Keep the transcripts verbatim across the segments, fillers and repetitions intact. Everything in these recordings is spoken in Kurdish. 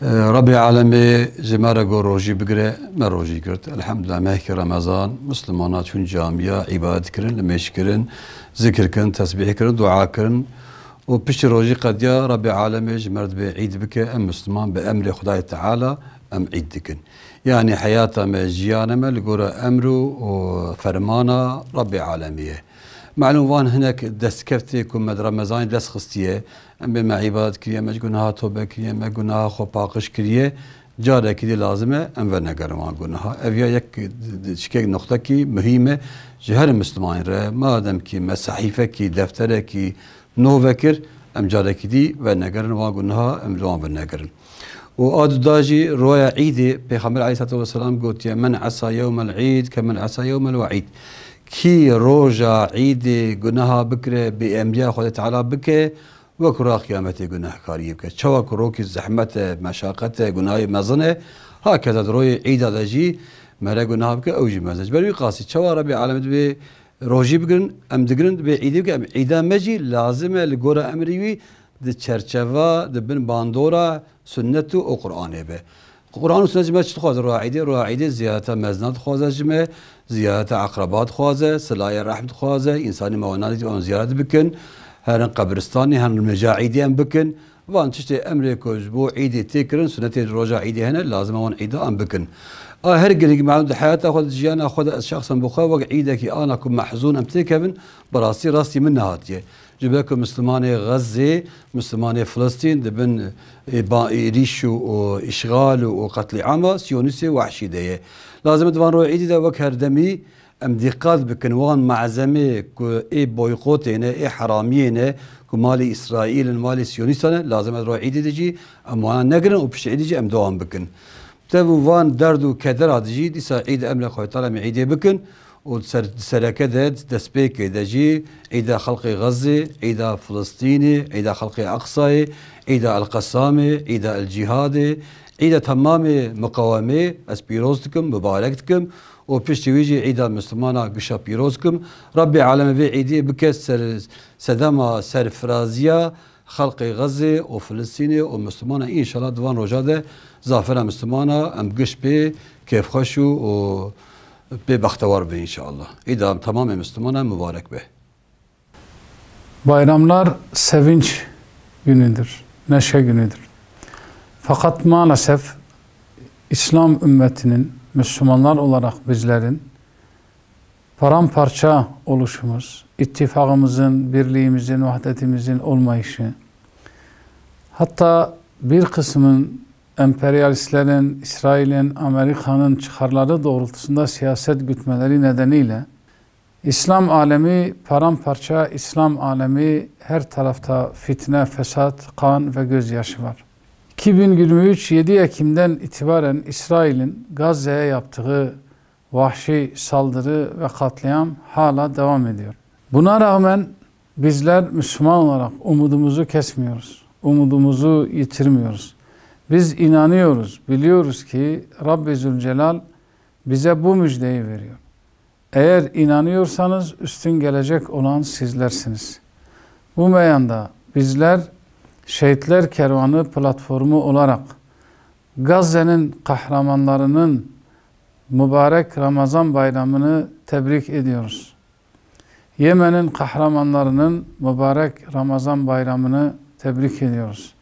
Rabbê Alemê ji me re got rojî bigire, me rojî girt. Elhamdulillah, mehkê Remezan, Mislimana çûn camiya, îbadet kirin, limêj kirin, zikir kirin, tesbîh kirin, dua kirin. Û piştî rojî qediya, Rabbê Alemê ji me re dibê îd bike, em Misliman bi emrê Xwedayê Teala em îd dikin. Yanî heyata me, jiyana me li gora emr û, û fermana Rabbê Alemê ye. Melûm van hinek destkeftê ku me di Remezanê dest xistiye, em bê me îbadet kiriye, me ji gunaha tobe kiriye, me gunaha xwe paqij kiriye, carekî dî lazim e em venegerin wan gunaha. Ev ya yek şikek noqtekî muhîm e ji her Mislimanî re. Madem kî me sehîfekî, defterekî nû vekir, em carekî dî venegerin wan gunaha, em li wan venegerin. Û a duda jî roya Îdê, Pêxember aleyhissalatu vesselam gotiye, "Men esa yewmel Îd ke men esa yewmel we'îd." Kî roja Îdê gunaha bikire, bêemriya Xwedê Teala bike, wek roja qiyametê gunehkariyê bike. Çawa ku rokî zehmet e, meşaqet e, gunahê mezin e, hakeza di royê Îda de jî mere gunaha bike, ew jî mezin e. Ji ber wî qasî çawa Rebê Alemê dibê rojî bigirin, em digirin, dibê Îdê bike, em Îda me jî lazim e li gora emrê wî di çerçeva, di bin bandora sunnet û, û Qur'anê be. Qur'an û sunnet ji me çi dixwaze roja Îdê? Roja Îdê ziyareta mezina dixwaze ji me, ziyareta eqreba dixwaze, silayê rehm dixwaze, însanî me wan dî wan ziyaret bikin, herin qebristanê, herin limêja Îdê em bikin. Van tiştê emrê ku ji bo Îdê tê kirin, sunetê roja Îdê hene, lazim e wan Îda em bikin. A her girîng, melûm di heyata xwe, di jiyana xwe de ez şexsen bi xwe wek Îdekî ana ku mehzûn em têkevin, bi rastî rastî min nehatiye. Ji ber ku Mislimanê Xezzê, Mislimanê Filistîn di bin, ê, ba-, êrîş û, û îşxal û, û qetlîama Siyonîstê wehşî de ye. Lazim e di van roja Îdî de wek her demî em dîqat bikin wan malzemê ku ê boykotê ne, ê heramiyê ne, ku malê Îsraîl in, malê Siyonîstan e, lazim e di roja Îdî de jî em wana negirin û piştî Îdî jî em dewam bikin. Tev û van derd û kedera de jî dîsa Îd emrê Xwedê Teala em Îdê bikin û di ser, di sereke de, di destpêkê de jî Îda xelqê Xezzê, Îda Filistînê, Îda xelqê Eqsayê, Îda El Qesamê, Îda El Cîhadê, Îda temamê miqawemê ez pîroz dikim, mibarek dikim û piştî wî jî Îda Mislimana gişa pîroz dikim. Rebbê Alemê vê Îdê bike ser, sedema serfiraziya xelqê Xezzê û Filistînê û Mislimana, înşallah di van roja de zafera Mislimana em giş pê kêfxweş û, û pê bextewar bin înşallah. Îda temamê Mislimana mibarek be. Bayramlar sevinç günüdür, neşe günüdür. Fakat maalesef İslam ümmetinin, Müslümanlar olarak bizlerin paramparça oluşumuz, ittifakımızın, birliğimizin, vahdetimizin olmayışı, hatta bir kısmın emperyalistlerin, İsrail'in, Amerika'nın çıkarları doğrultusunda siyaset gütmeleri nedeniyle İslam alemi paramparça, İslam alemi her tarafta fitne, fesat, kan ve gözyaşı var. iki bin yirmi üç yedi Ekim'den itibaren İsrail'in Gazze'ye yaptığı vahşi saldırı ve katliam hala devam ediyor. Buna rağmen bizler Müslüman olarak umudumuzu kesmiyoruz, umudumuzu yitirmiyoruz. Biz inanıyoruz, biliyoruz ki Rabbi Zülcelal bize bu müjdeyi veriyor. Eğer inanıyorsanız üstün gelecek olan sizlersiniz. Bu meyanda bizler Şehitler Kervanı platformu olarak Gazze'nin kahramanlarının mübarek Ramazan bayramını tebrik ediyoruz. Yemen'in kahramanlarının mübarek Ramazan bayramını tebrik ediyoruz.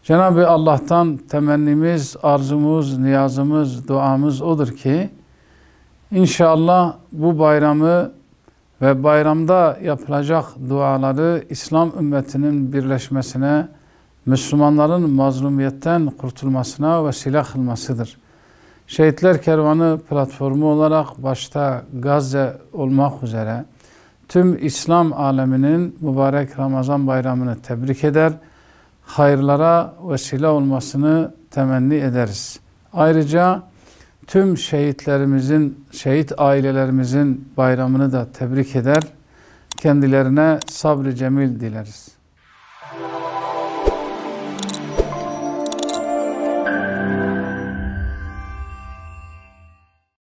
Cenab-ı Allah'tan temennimiz, arzumuz, niyazımız, duamız odur ki, inşallah bu bayramı ve bayramda yapılacak duaları İslam ümmetinin birleşmesine, Müslümanların mazlumiyetten kurtulmasına vesile kılmasıdır. Şehitler Kervanı platformu olarak başta Gazze olmak üzere tüm İslam aleminin mübarek Ramazan bayramını tebrik eder, hayırlara vesile olmasını temenni ederiz. Ayrıca tüm şehitlerimizin, şehit ailelerimizin bayramını da tebrik eder, kendilerine sabrı cemil dileriz.